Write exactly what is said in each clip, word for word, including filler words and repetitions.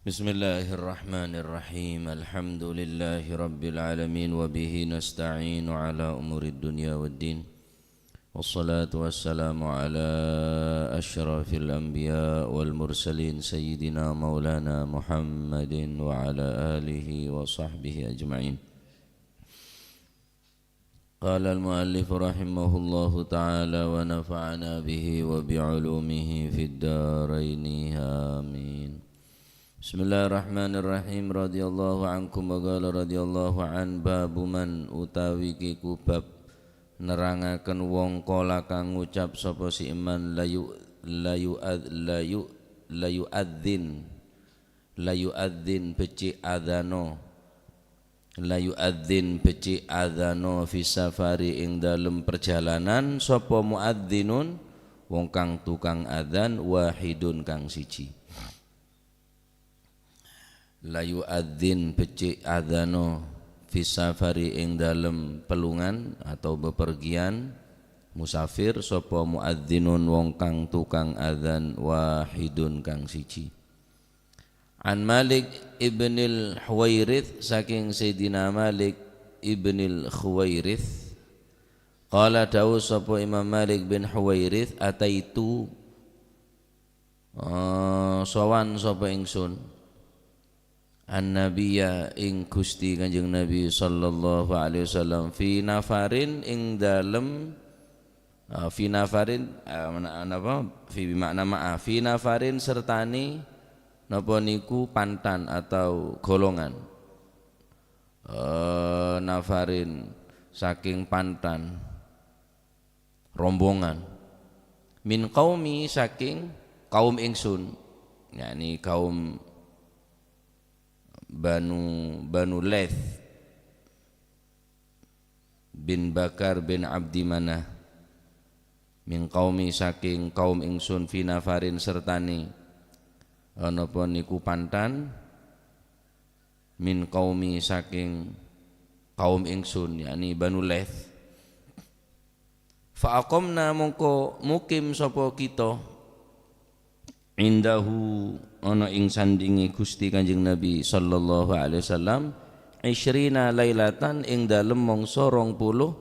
Bismillahirrahmanirrahim. Alhamdulillahirabbil alamin, wa bihi nasta'inu ala umurid dunya waddin. Wassalatu wassalamu ala asyrafil anbiya wal mursalin, sayyidina maulana Muhammadin wa ala alihi wa sahbihi ajma'in. Qala al-muallif rahimahullahu ta'ala wa nafa'ana bihi wa bi ulumihi fid daraini, amin. Bismillahirrahmanirrahim. Radhiyallahu ankum wa qala radhiyallahu an, babu man, utawi kiku bab nerangaken wong qala kang ngucap sapa si iman layu, layu ad-, layu, layu adzin, layu adzin becik adzano. Layu adzin becik adzano fi safari ing dalem perjalanan sapa muadzinun, wong kang tukang adzan, wahidun kang siji. Layu adzin becik adzano fi safari ing dalem pelungan atau bepergian, musafir, sapa muadzinun, wong kang tukang adzan, wahidun kang siji. An Malik ibnil Huwairits, saking Sayyidina Malik ibnil Huwairits. Qala, dawuh sapa Imam Malik bin Huwairits, "Ataitu, eh, sowan sapa ingsun, an-Nabiyya, ing Gusti Kanjeng Nabi sallallahu alaihi wasallam, fi nafarin, ing dalem, eh, fi nafarin, eh, mana-, napa? Fi bi makna ma'a. Fi nafarin sertane napa niku pantan atau golongan. Eh, nafarin saking pantan, rombongan. Min qaumi, saking kaum ingsun, yakni kaum Banu, Banu Laits bin Bakar bin Abdi Manah. Min qaumi, saking kaum ingsun, fi nafarin, sertane, eh, napa niku pantan, min qaumi, saking kaum ingsun, yakni Banu Laits. Fa aqamna, mongko mukim sapa kita, indahu, ana ing sandhinge Gusti Kanjeng Nabi sallallahu alaihi wasallam, isyrina lailatan, ing dalem mangsa rong puluh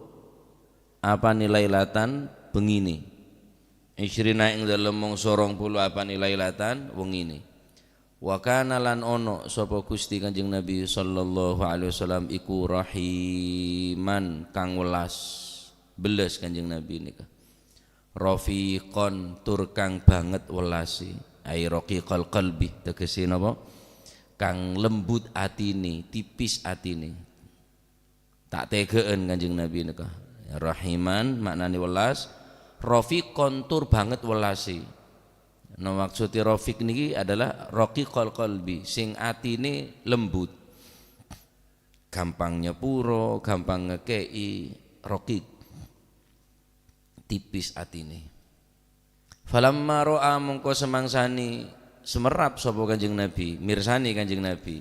apane lailatan bengine. Isyrina ing dalem mangsa rong puluh apane lailatan wengine. Wa kana, lan ono sapa Gusti Kanjeng Nabi sallallahu alaihi wasallam iku rahiman, kang welas, belas Kanjeng Nabi nika. Rafiqon, tur kang banget welase. Ai raqiqal qalbi, tegese napa? Kang lembut atine, tipis atine. Ta' tegaan Kanjeng Nabi neka. Rahiman maknane welas, rafiqon, tur banget welase. Nah, maksude rafiq niki adalah raqiqal qalbi, sing atine lembut. Gampang nyepuro, gampang ngeke'i, raqiq. Tipis atine. Falamma ra'a, mongko semangsane semerap sapa Kanjeng Nabi, mirsani Kanjeng Nabi,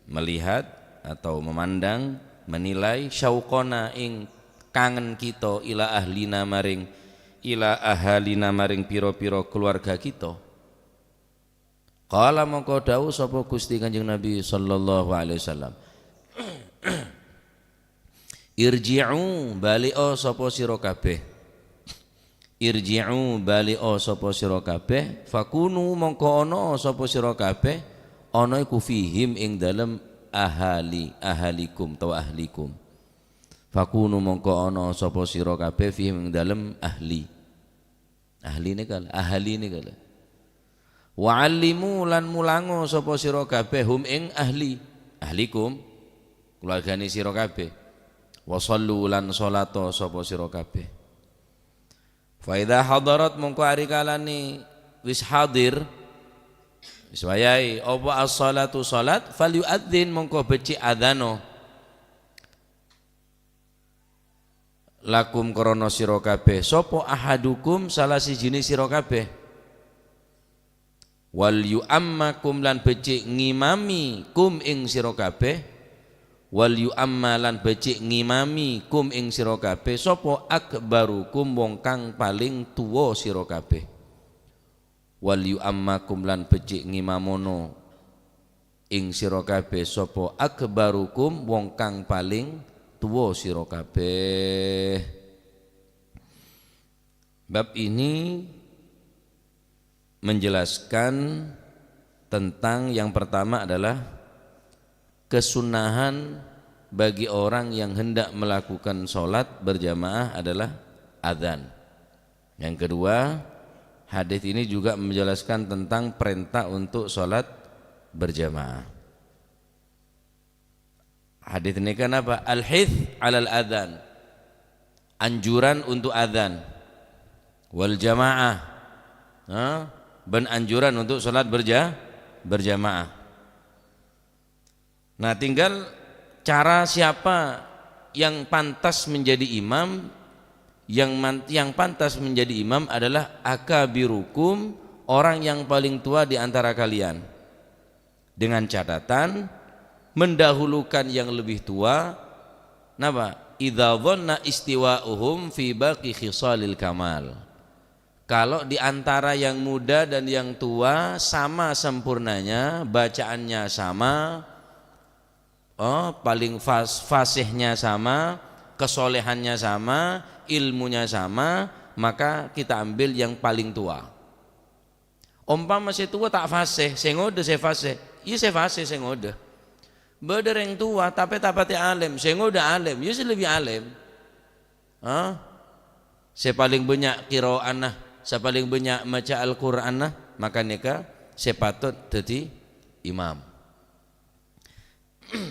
melihat atau memandang, menilai, syauqona, ing kangen kita, ila ahlina, maring, ila ahalina, maring pira-pira keluarga kita. Qala, mongko dawuh sapa Gusti Kanjeng Nabi sallallahu alaihi wasallam, "Irji'u, bali'a sapa sira kabeh. Irji'u, bali'a sapa sira kabeh. Fakunu, mongko ana sapa sira kabeh, ana iku fihim ing dalem ahali, ahalikum, tawa ahlikum. Fakunu, mongko ana sapa sira kabeh fihim ing dalem ahli." Ahli neka lho, ahali neka lho. "Wa 'allimu, lan mulango sapa sira kabeh, hum ing ahli, ahlikum, keluargane sira kabeh. Wa shallu, lan shalato sapa sira kabeh." Fa idza hadarat, mongko ari kalane wis hadir, wis wayahe, apa as-shalatu, shalat, falyu'adzin, mongko becik adzano. Lakum, krana sira kabeh. Sapa? Ahadukum, salah sijine sira kabeh. Wal yu'ammakum, lan becik ngimami, kum, ing sira kabeh. Wal yu'amma, lan becik ngimami, kum, ing sira kabeh. Sapa? Akbarukum, wong kang paling tuwa sira kabeh. Wal yu'ammakum, lan becik ngimamono, ing sira kabeh sapa akbarukum, wong kang paling tuwa sira kabeh. Bab ini menjelaskan tentang yang pertama adalah kesunnahan bagi orang yang hendak melakukan sholat berjamaah adalah adzan. Yang kedua, hadis ini juga menjelaskan tentang perintah untuk sholat berjamaah. Hadis ini kan apa? Al-hits alal adzan. Anjuran untuk adzan. Wal jamaah. Ha? Ban anjuran untuk sholat berja-, berjamaah. Nah, tinggal cara siapa yang pantas menjadi imam. Yang man-, yang pantas menjadi imam adalah akabirukum, orang yang paling tua di antara kalian. Dengan catatan, mendahulukan yang lebih tua, napa? Idza dhanna istiwa'uhum fi baqi khisalil kamal. Kalau di antara yang muda dan yang tua sama sempurnanya, bacaannya sama, oh, paling fas-, fasihnya sama, kesolehannya sama, ilmunya sama, maka kita ambil yang paling tua. Ompama sè towa ta' fasih, sè ngodâ sè fasih, iyâ sè fasih sè ngodâ. Bâdâ rèng towa, tapè ta' patè alèm, sè ngodâ alèm, iyâ sè lebbi alèm. Hah? Sè palèng bânnya' qiraanna, sè palèng bânnya' maca Al-Qur'anna, maka nèka sè patot dhâddhi imam.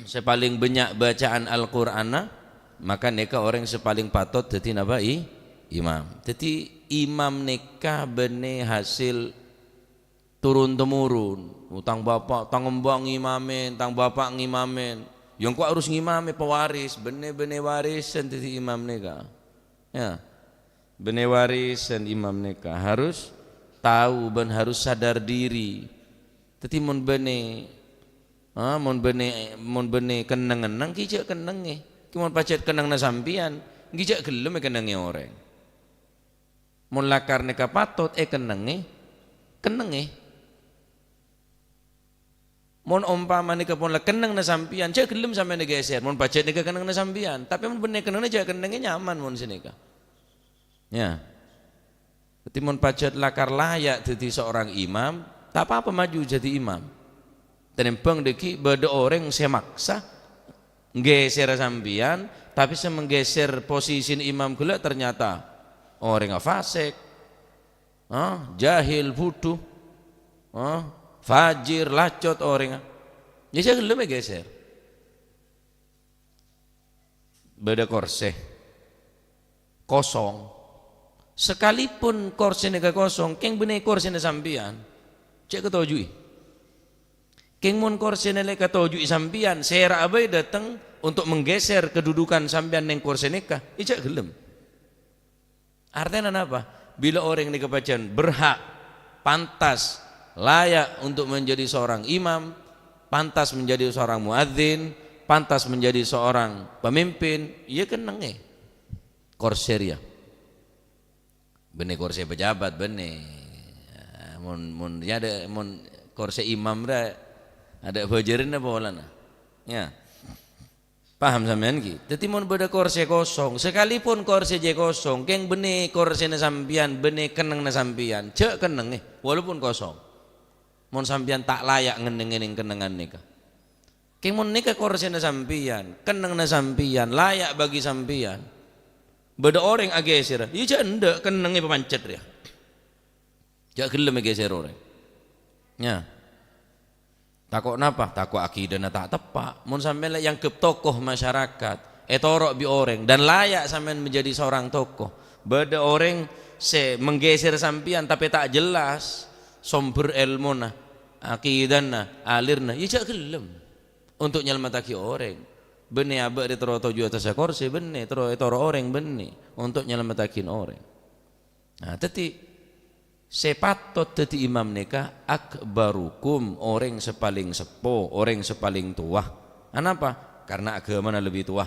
Sè palèng bânnya' bacaan Al-Qur'anna, maka nèka orèng sè palèng patot dhâddhi napa? I-, imam. Dhâddhi, imam nèka bânnè hasil turun-temurun. Tang bapa', tang emba' ngimamè, tang bapa' ngimamè. Yâ engko' harus ngimamè, pewaris. Bânnè, bânnè warisan dhâddhi imam nèka. Yâ. Bânnè warisan imam nèka. Harus tao bân harus sadar diri. Dhâddhi mon bânnè, ha, mon bânnè, mon bânnè kennengnganna, ghi' jhâ' kennengngè. Ghi' mon pajhât kennengnganna sampèyan, ghi' jhâ' ghellem èkennengngè orèng. Mon lakar nèka patot èkennengngè, kennengngè. Mon ompama nèka pon la kennengnganna sampèyan, jhâ' ghellem sampèyan èghèsèr. Mon pajhât nèka kennengnganna sampèyan, tapè mon bânnè kennengnganna jhâ' kennengngè, nyaman mon sanèka. Yâ. Dhâddhi mon pajhât lakar laya' dhâddhi seorang imam, ta' pa-apa maju dhâddhi imam. Tènèmbhâng dhâggi' bâdâ orèng sè maksa ngghèsèra sampèyan, tapè sè mangghèsèr posisina imam ghellâ' ternyata orèngnga fasèk, ah, jahil, budhu, ah, fajir, lacot orèngnga. Yâ, jhâ' ghellem èghèsèr. Bâdâ korsè kosong. Sakalipun korsè nèka kosong, kèng bânnè korsèna sampèyan, jhâ' katoju'i. Kèng mon korsèna la èkatoju'i sampèyan, sèra'a bhâi dâteng untuk menggeser kedudukan sampèyan neng korsè nèka, yâ jhâ' ghellem. Artèna napa? Bilâ orèng nèka pajhât berhak, pantas, layak untuk menjadi seorang imam, pantas menjadi seorang muadzin, pantas menjadi seorang pemimpin, yâ kennengngè korsè rèya. Bânnè korsè pejabat, bânnè. Mon, mon, yâ, adâ', mon korsè imam rèya, adâ' bhâjârânna polana. Yâ. Paham sampèyan, ghi? Dhâddhi, mon bâdâ korsè kosong, sakalipun korsè jhâ' kosong, kèng bânnè korsèna sampèyan, bânnè kennengnganna sampèyan, jhâ' kennengngè, walaupun kosong. Mon sampèyan ta' laya' ngennengngè neng kennengngan nèka. Kèng mon nèka korsèna sampèyan, kennengnganna sampèyan, laya' bagi sampèyan, bâdâ orèng aghèsèr, yâ jhâ' endâ', kennengngè papancet rèya. Jhâ' ghellem èghèsèr orèng. Yâ. Tako' napa? Tako' akidana ta' teppa'. Mon sampèyan la èangghep tokoh masyarakat, ètoro' bi' orèng, dan layak sampèyan menjadi seorang tokoh. Bâdâ orèng sè menggeser sampèyan, tapè ta' jelas sombher èlmona, akidana, alirna, yâ jhâ' ghellem untuk nyalamettaghi orèng. Bânnè abâ' rè terro toju' attassa korsè, bânnè, terro ètoro' orèng, bânnè, untuk nyalamettaghi orèng. Nah, dhâddhi, sè patot dhâddhi imam nèka akbarukum, orèng sè palèng seppo, orèng sè palèng towa. Anapa? Karena aghâmana lebbi towa.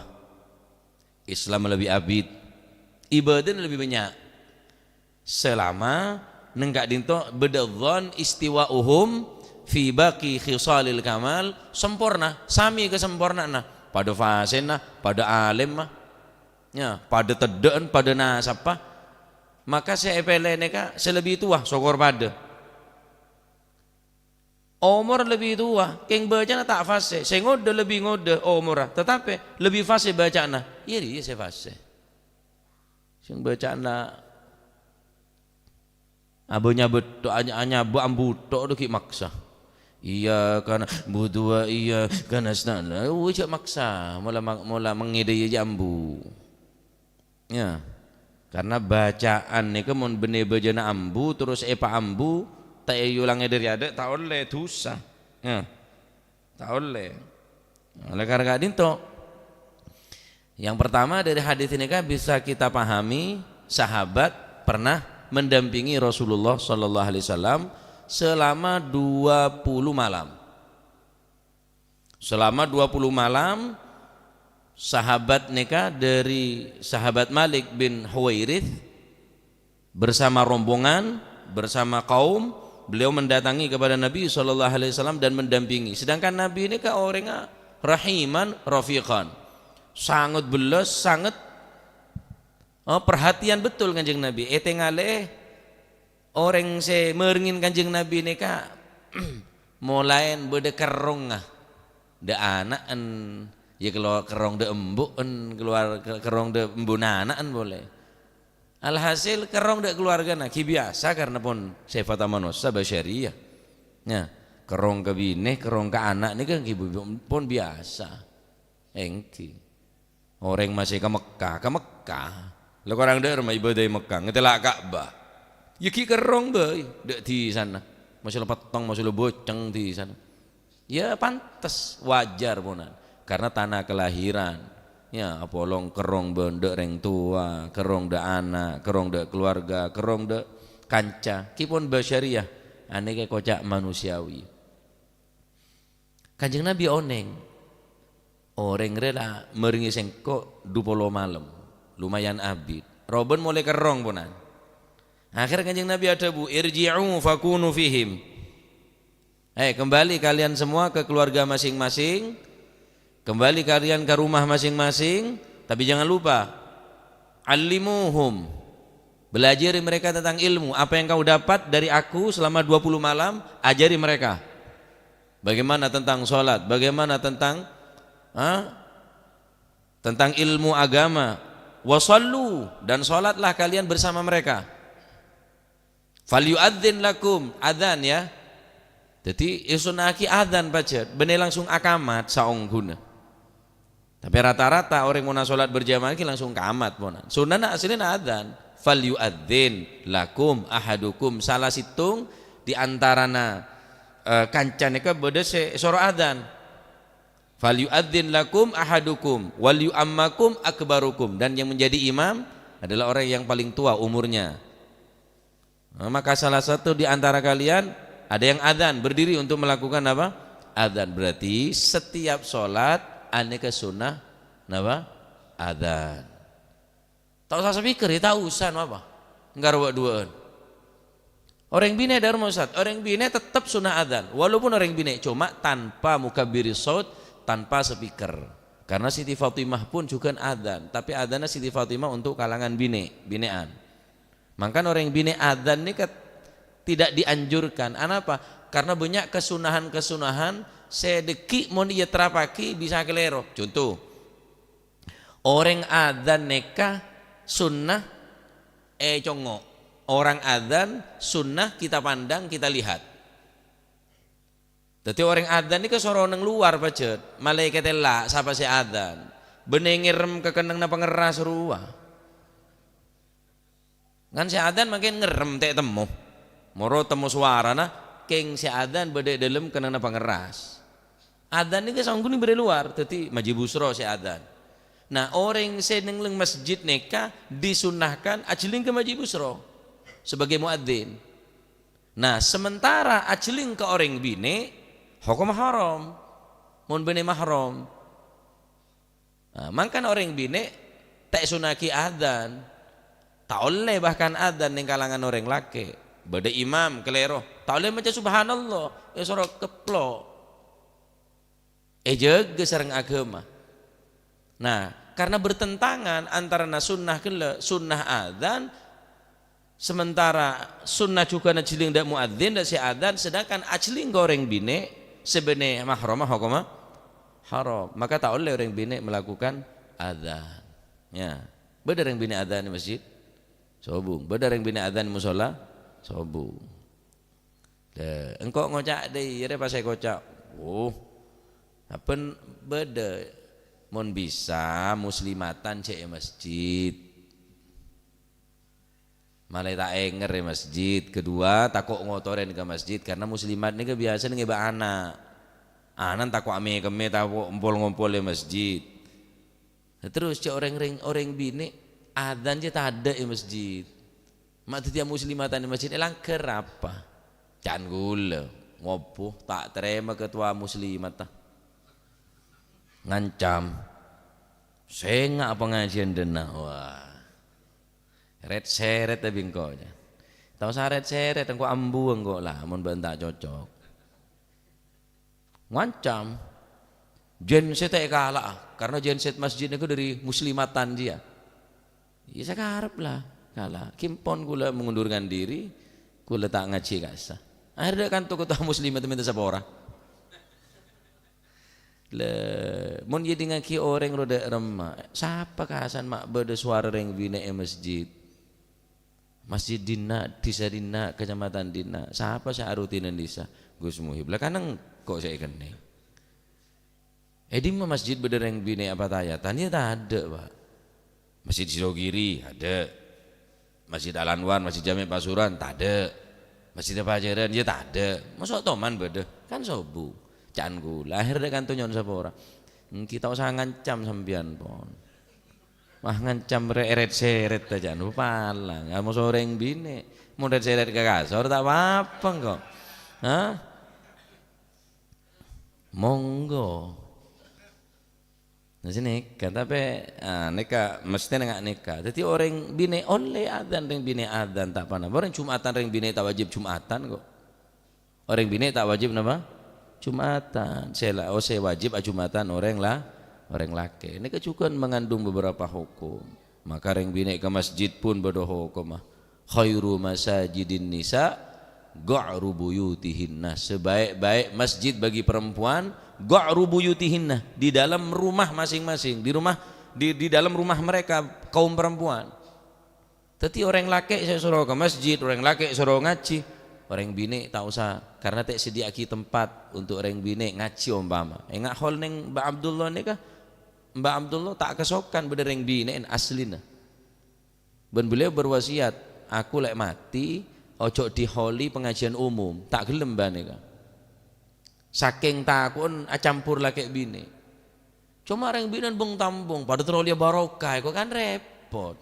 Islam lebbi abit. Ibâdâna lebbi bânnya'. Salama neng ka'dinto bâdâ dhon istiwa'uhum fi baqi khisalil kamal, samporna, samè kasampornaanna, padâ fasèna, padâ alimma, ya, padâ teddhâ'ân, padâ nasabbhâ. Maka sè èpèlè nèka sè lebbi towa, sokor padâ. Omor lebbi towa, kèng bâcana ta' fasè. Sè ngodâ lebbi ngodâ omorra, tatapè lebbi fasè bâcana. Iyâ rèya sè fasè. Sè bâcana abâ nyabâ-, anya-, anyabâ ambu tok ghi' maksa. Iyyaka na'budu wa iyyaka nasta'in. Wis jhâ' maksa, mola ma-, mola mangèdâ iyâ jhâ' ambu. Ya. Karena bacaan nèka mon bânnè bâjâna ambu terros èpaambu, ta' èyolangè dâri adâ', ta' ollè, dhusa. Ya. Ta' ollè. Oleh karena ka'dinto, yang pertama dari hadis ini kan bisa kita pahami, sahabat pernah mendampingi Rasulullah sallallahu alaihi wasallam selama dua puluh malam. Selama dua puluh malam, sahabat nèka dari sahabat Malik bin Huwairits bersama rombongan, bersama kaum, beliau mendatangi kepada Nabi sallallahu alaihi wasallam dan mendampingi. Sedangkan Nabi nèka orèngnga rahiman rafiqan. Sangat belas, sangat, eh, perhatian betul Kanjeng Nabi. Ètèngalè orèng sè mèrengngè Kanjeng Nabi nèka molaèn bâdâ kerrongnga. Dâ' ana'en, ya kalo-, kerrong dâ' embu'en, keluar ke-, kerrong dâ' embuna ana'en polè. Alhasil, kerrong dâ' keluargana ghi' biyasa karena pon sèfatta manossa basyariyah. Nah, kerrong ka binè, kerrong ka ana' nèka ghi' bu-, pon biyasa. Èngghi. Orèng masè ka Mekkah, ka Mekkah. La korang dâ'remma ibâdâ è Mekkah, ngatèla' Ka'bah. Ya ghi' kerrong bhâi, dâ' dhisana. Masalah pettong, masalah boceng dhisana. Ya pantes, wajar ponan. Karena tanah kelahiran. Ya, apolong kerrong bân dâ' rèng towa, kerrong dâ' ana', kerrong dâ' keluarga, kerrong dâ' kanca. Ghi' pon basyariyah, anèka koca' manusiawi. Kanjeng Nabi onèng, orèng rè la mèrengngè sèngko' du polo malem, lumayan abit. Robân molè kerrong ponan. Akhèr Kanjeng Nabi adhâbu, "Irji'u fakunu fihim." Eh, kembali kalian semua ke keluarga masing-masing, kembali kalian ke rumah masing-masing, tapi jangan lupa, "Allimuhum." Belajari mereka tentang ilmu. Apa yang kau dapat dari aku selama dua puluh malam, ajari mereka. Bagaimana tentang sholat? Bagaimana tentang, ha? Tentang ilmu agama. "Wasallu," dan sholatlah kalian bersama mereka. "Falyu'adzin lakum," adzan ya. Jadi, èsunna'aghi adzan pajhât, bânnè langsung akamat saongghuna. Tapè rata-rata orèng mon asolat berjamaah ghi langsung kamat ponan. Sunnana asllina adzan. "Falyu'adzin lakum ahadukum," salah sèttong di antarana, eh, kanca nèka bâdâ sè èsoro adzan. "Falyu'adzin lakum ahadukum, walyu'ammakum akbarukum," dan yang menjadi imam adalah orang yang paling tua umurnya. Nah, maka salah satu di antara kalian ada yang adzan, berdiri untuk melakukan apa? Adzan. Berarti setiap sholat anèka sunnah napa? Adzan. Ta' osa speaker ya, ta' osa napa? Enggak rowa duaan. Orèng binè' dâ'remma, Ustaz. Orèng binè' tetep sunnah adzan. Walaupun orèng binè', cuma tanpa mukabbiri saut, tanpa speaker. Karena Siti Fatimah pun juga adzan. Tapi adzannya Siti Fatimah untuk kalangan binè', binè'an. Mangkana orèng binè' adzan nèka tidak dianjurkan. Anapa? Karena banyak kesunahan-kesunahan sè dhâggi' mon èyaterrapaghi bisa kalèro. Conto, orèng adzan nèka sunnah ècongngo'. Orang adzan sunnah kita pandang, kita lihat. Dhâddhi orèng adzan nèka soro neng lowar pajhât, malaèkat èlla' sapa sè adzan. Bânnè ngèrrem ka kennengnganna pangerras rowa. Kan sè adzan mangkèn ngèrrem ta' temmo. Moro temmo sowarana, kèng sè adzan bâdâ è dâlem kennengnganna pangerras. Adzan nèka saongghuna bâdâ è lowar, dhâddhi majibusro sè adzan. Nah, orèng sè neng lèng masjid nèka disunnahkan ajhelling ka majibusro sebagai muadzin. Nah, sementara ajhelling ka orèng binè', hokomma haram. Mon bânnè mahram. Nah, mangkana orèng binè' ta' èsunna'aghi adzan. Ta' ollè bahkan adzan neng kalangan orèng lakè'. Bâdâ imam kalèro, ta' ollè maca subhanallah, èsoro keplo'. Èjâgâ sareng aghâma. Nah, karena bertentangan antarana sunnah ghellâ', sunnah adzan, sementara sunnah jhughân ajhelling dâ' muadzin, dâ' sè adzan, sedangkan ajhelling ka orèng binè' sè bânnè mahromma hokomma haram. Maka ta' ollè orèng binè' melakukan adzan. Ya. Bâdâ orèng binè' adzan è masjid? Sobung. Bâdâ orèng binè' adzan è mosolla? Sobung. Dâ', engko' ngoca' dâ' iyâ rè pas èkoca'. Wuh. Sabbhân bâdâ, mon bisa muslimatan cè' è masjid. Malè ta' ènger è masjid. Kedua, tako' ngotorè ka masjid karena muslimat nèka biyasana ngèbâ ana'. Ana' tako' amèkemmè tako' ompol-ngompol è masjid. Nah, terros cè' orèng-, rèng-, orèng binè' adzan jâ tadâ' è masjid. Ma' dhâddhiyâ muslimatan è masjid, è langghâr apa? Can ghulâ, ngopo, ta' tarèma ketua muslimata. Ngancam. Sènga' pangajiân dâ'enna'. Wah. Ret-seret tapi engko', jâ. Ta' osa ret-seret, engko' ambu engko' la, mon bâ'na ta' cocok. Ngancam. Genset èkala'a, karena genset masjid nèko dâri muslimatan jiyâ. Iyâ, sakarep la, kala'. Ghi' empon ghulâ mengundurkan diri, ghulâ ta' ngajhi ka'issa'. Akhèrra dâ' kanto ketua muslimat mènta sapora. Lè, mon èdingngaghi orèng rowa dâ' remma, sapa ka'assan ma' bâdâ sowara rèng binè' è masjid? Masjid dinna', dhisa dinna', kacamatan dinna', sapa sè arutinè dhisa? Gus Muhib. La kan engko' sè èkennèng. È dimma masjid bâdâ rèng binè' apatayatan? Iyâ tadâ', Pa'. Masjid Sidogiri, tadâ'. Masjid Al-Anwar, Masjid Jami' Pasuruan, tadâ'. Masjid Pajaran, iyâ tadâ'. Mosok toman bâdâ? Kan sobung. Can ghulâ, akhèrra dâ' kanto nyo'on sapora. Ènggi ta' osa ngancam sampèyan, pon. Wah, ngancam re-, eret-seret ta' can. Palang, ah, mosok orèng binè'. Mon ret-seret ka kasor, ta' apa-apa, kok. Hah? Monggo. Nah, sè nèka, tapè, ah, nèka mestè nènga' nèka. Dhâddhi orèng binè' ollè adzan, rèng binè' adzan ta' ponapa. Orèng Jum'atan rèng binè' ta' wajib Jum'atan, kok. Orèng binè' ta' wajib napa? Jum'atan. Sè la-, oh, sè wajib ajum'atan orèng la-, orèng lakè'. Nèka jhughân mengandung beberapa hukum. Maka rèng binè' ka masjid pon bâdâ hokomma. "Khairu masajidin nisa qa'ru buyutihinna." Sebaik-baik masjid bagi perempuan, qa'ru buyutihinna, di dalam rumah masing-masing, di rumah, di, di dalam rumah mereka, kaum perempuan. Dhâddhi orèng lakè' sè soro ka masjid, orèng lakè' soro ngajhi, orèng binè' ta' osa, karena ta' èsadhiyâ'aghi tempat untuk orèng binè' ngajhi ompama. Ènga' hol nèng Mbah Abdullah nèka, Mbah Abdullah ta' kasokan bâdâ rèng binè' aslina. Bân beliau berwasiat, "Aku lè' matè, ojo' diholi pengajian umum." Ta' ghellem bâ'na nèka. Sakèng tako'en acampor lakè' binè'. Coma rèng binè'an bhung-tambhung, padâ terro lèya barokah, kok kan repot.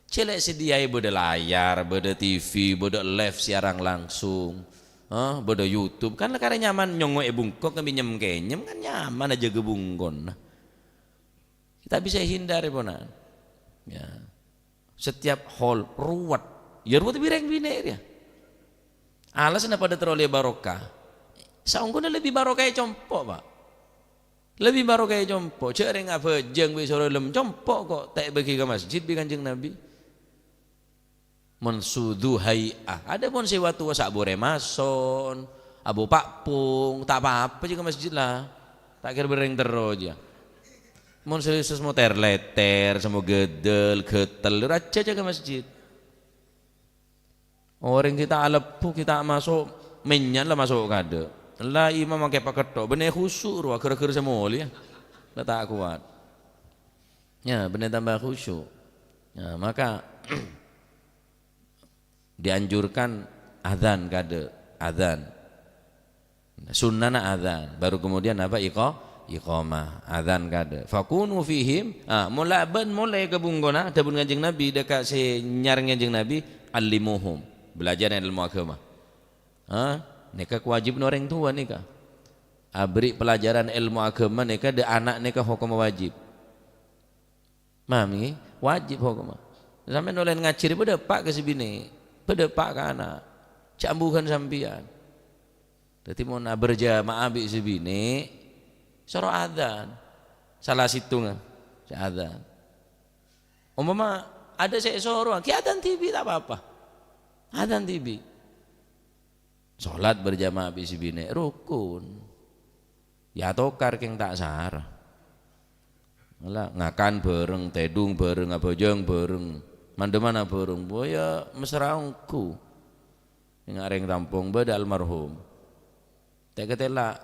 Cè' lè' sadhiyâè bâdâ layar, bâdâ T V, bâdâ live siaran langsung, eh, bâdâ YouTube, kan karè nyaman nyongngo' è bungko, kan nyem-kènyem, kan nyaman ajâgâ bungkona. Ta' bisa èhindar, ponapan. Ya. Setiap hol ruwet. Ya, ruwet bi' rèng binè' rèya. Alasanna padâ terro lèya barokah. Saongghuna lebbi barokah è compo', Pa'. Lebbi barokah è compo'. Jhâ' rèng abhâjâng bi' soro lem compo' kok ta' èbâgi ka masjid bi' Kanjeng Nabi. Mon sudu hai'ah. Adapun sè wa-towa sè abu rèmason, abu pa'pong, ta' pa-apa jâgâ masjid la. Ta' kèra bâreng terro jâ. Mon sè, sè semmo ter-lèter, semmo ghâdâl, ghâtel, rajâ jâgâ masjid. Orèng ghi' ta' alebbhu, ghi' ta' maso', mènyan la maso' kadâ'. La imam mangkè paketto', bânnè khusu' rowa, ghâr-ghâr sè molèya. La ta' kowat. Ya, bânnè tamba khusu'. Ya, maka dianjurkan adzan kadâ', adzan. Sunnana adzan, baru kemudian apa? Iqa-, iqamah, adzan kadâ'. "Fakunu fihim," ah, mola bân molaè ka bungkona, dhâbuna Kanjeng Nabi, dâ' ka sè nyarèng Kanjeng Nabi, "Allimuhum," belajar ilmu agama. Ha? Nèka kawajibna orèng towa nèka. Abri' pelajaran ilmu agama nèka dâ' ana' nèka hokomma wajib. Mami, wajib hokomma. Sampèyan ollè ngajhi rè padâpa' ka sè binè', padâpa' ka ana'. Jhâ' ambughân sampèyan. Dhâddhi, mon aberjamaah bi' sè binè', soro adzan. Sala sèttonga sè adzan. Ompama adâ' sè èsoro, ghi' adzan dhibi', ta' pa-apa. Adzan dhibi'. Sholat berjamaah bi' sè binè', rukun. Ya atokar kèng ta' sara. Mala ngakan bhâreng, tèdung bhâreng, abhâjâng bhâreng, man-dhâmman bhâreng. Boya mesra ongghu. Ènga' rèng kampong bâdâ almarhum. Ta' katèla'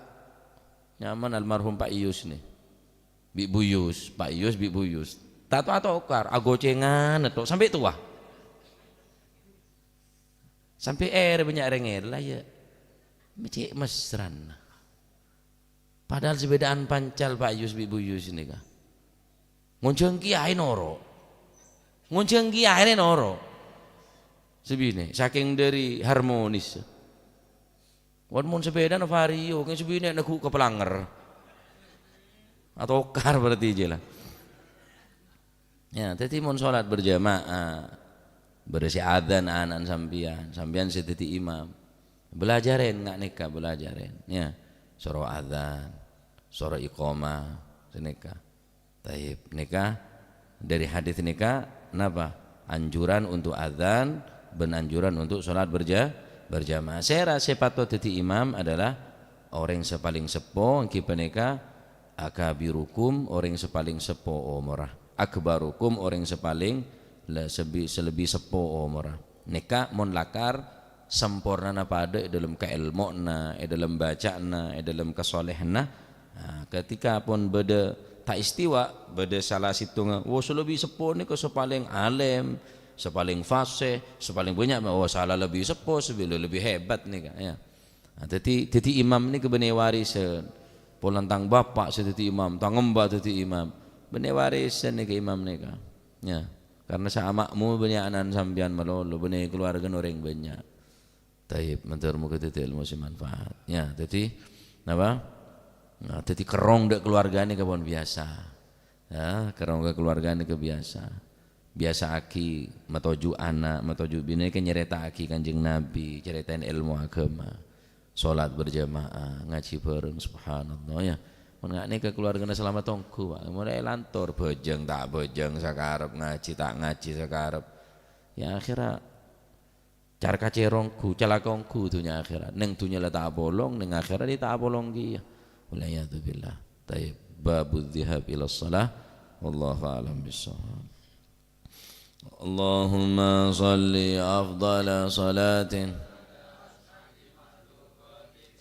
nyamana almarhum Pa' Iyus nè. Bi' Bu Yus, Pa' Iyus bi' Bu Yus. Ta' to atokar, aghocèngan to sampè' towa. Sampè' èrè bânnya' rèng èla, ya. Mè' cè' mesrana. Padahal sè bhidhâ'ân pancal Pa' Yus bi' Bu Yus nèka. Ngonjhâng kèyaè noro'. Ngonjhâng kèyaè noro'. Sè binè', sakèng dhâri harmonis. Wan mon sepèdana Vario, kèng sè binè' neggu' ka palanger. Atokar berarti jâ la. Ya, dhâddhi mon sholat berjamaah, bârâ sè adzan ana'na sampèyan, sampèyan sè dhâddhi imam. Belajarin nga' nèka, belajarin, ya. Soro adzan, soro iqamah, sè nèka. Taib, nèka dhâri hadits nèka napa? Anjuran untuk adzan bân anjuran untuk sholat berja-, berjamaah. Sèra sè patot dhâddhi imam adalah orèng sè palèng seppo, èngghi panèka akabirukum, orèng sè palèng seppo omorra. Akbarukum, orèng sè palèng le-, sè bi-, sè lebbi seppo omorra. Nèka mon lakar sampornana padâ è dâlem kaèlmowanna, è dâlem bâca'anna, è dâlem kasolèhanna. Nah, ketika pon bâdâ ta' istiwa, bâdâ sala sèttonga, "Wo, sè lebbi seppo nèko sè palèng alèm, sè palèng fasih, sè palèng bânnya'," wo, sala lebbi seppo, sè lebbi hebat nèka, ya. Nah, dhâddhi, dhâddhi imam nèka bânnè warisan. Polana tang bapa' sè dhâddhi imam, tang emba dhâddhi imam. Bânnè warisan nèka imam nèka. Ya. Karna sè amakmum bânnè ana'na sampèyan malolo, bânnè kalowargana orèng bânnya'. Taib, mandhâr moghâ dhâddhi èlmo sè manfaat. Ya, dhâddhi, napa? Nah, dhâddhi kerrong dâ' kalowarga nèka pon biyasa. Ya, kerrong dâ' kalowarga nèka biyasa. Biyasa'aghi matoju' ana', matoju' binè' kèng nyarèta'aghi Kanjeng Nabi, carètaèn èlmo aghâma. Sholat berjamaah, ngajhi bhâreng, subhanallah, ya. Mon nga' nèka kalowargana salamet ongghu, Pak. Mon èlantor, bhâjâng ta' bhâjâng sakarep, ngajhi ta' ngajhi sakarep. Ya, akhèrra car-kacèr ongghu, calaka ongghu dhunnya akhèrat. Neng dhunnya la ta' apolong, neng akhèrat ta' apolong kèya. Wal iyadzu billah. Taib. Babu dzihab ila shalah. Wallahu a'lam bishawab. Allahumma shalli afdhala salatin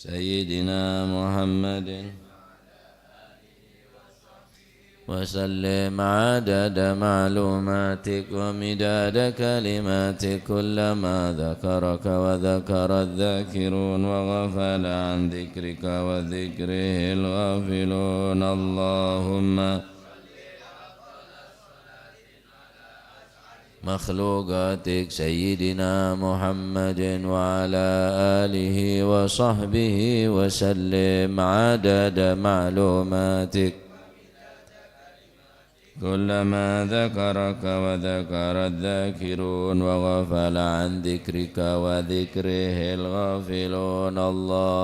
Sayyidina Muhammadin. وسلم عدد معلوماتك ومداد كلماتك، كلما ذكرك وذكر الذاكرون وغفل عن ذكرك وذكره الغافلون. اللهم مخلوقاتك سيدنا محمد وعلى آله وصحبه وسلم عدد معلوماتك. كلما ذكرك وذكر الذاكرون وغفل عن ذكرك وذكره الغافلون. الله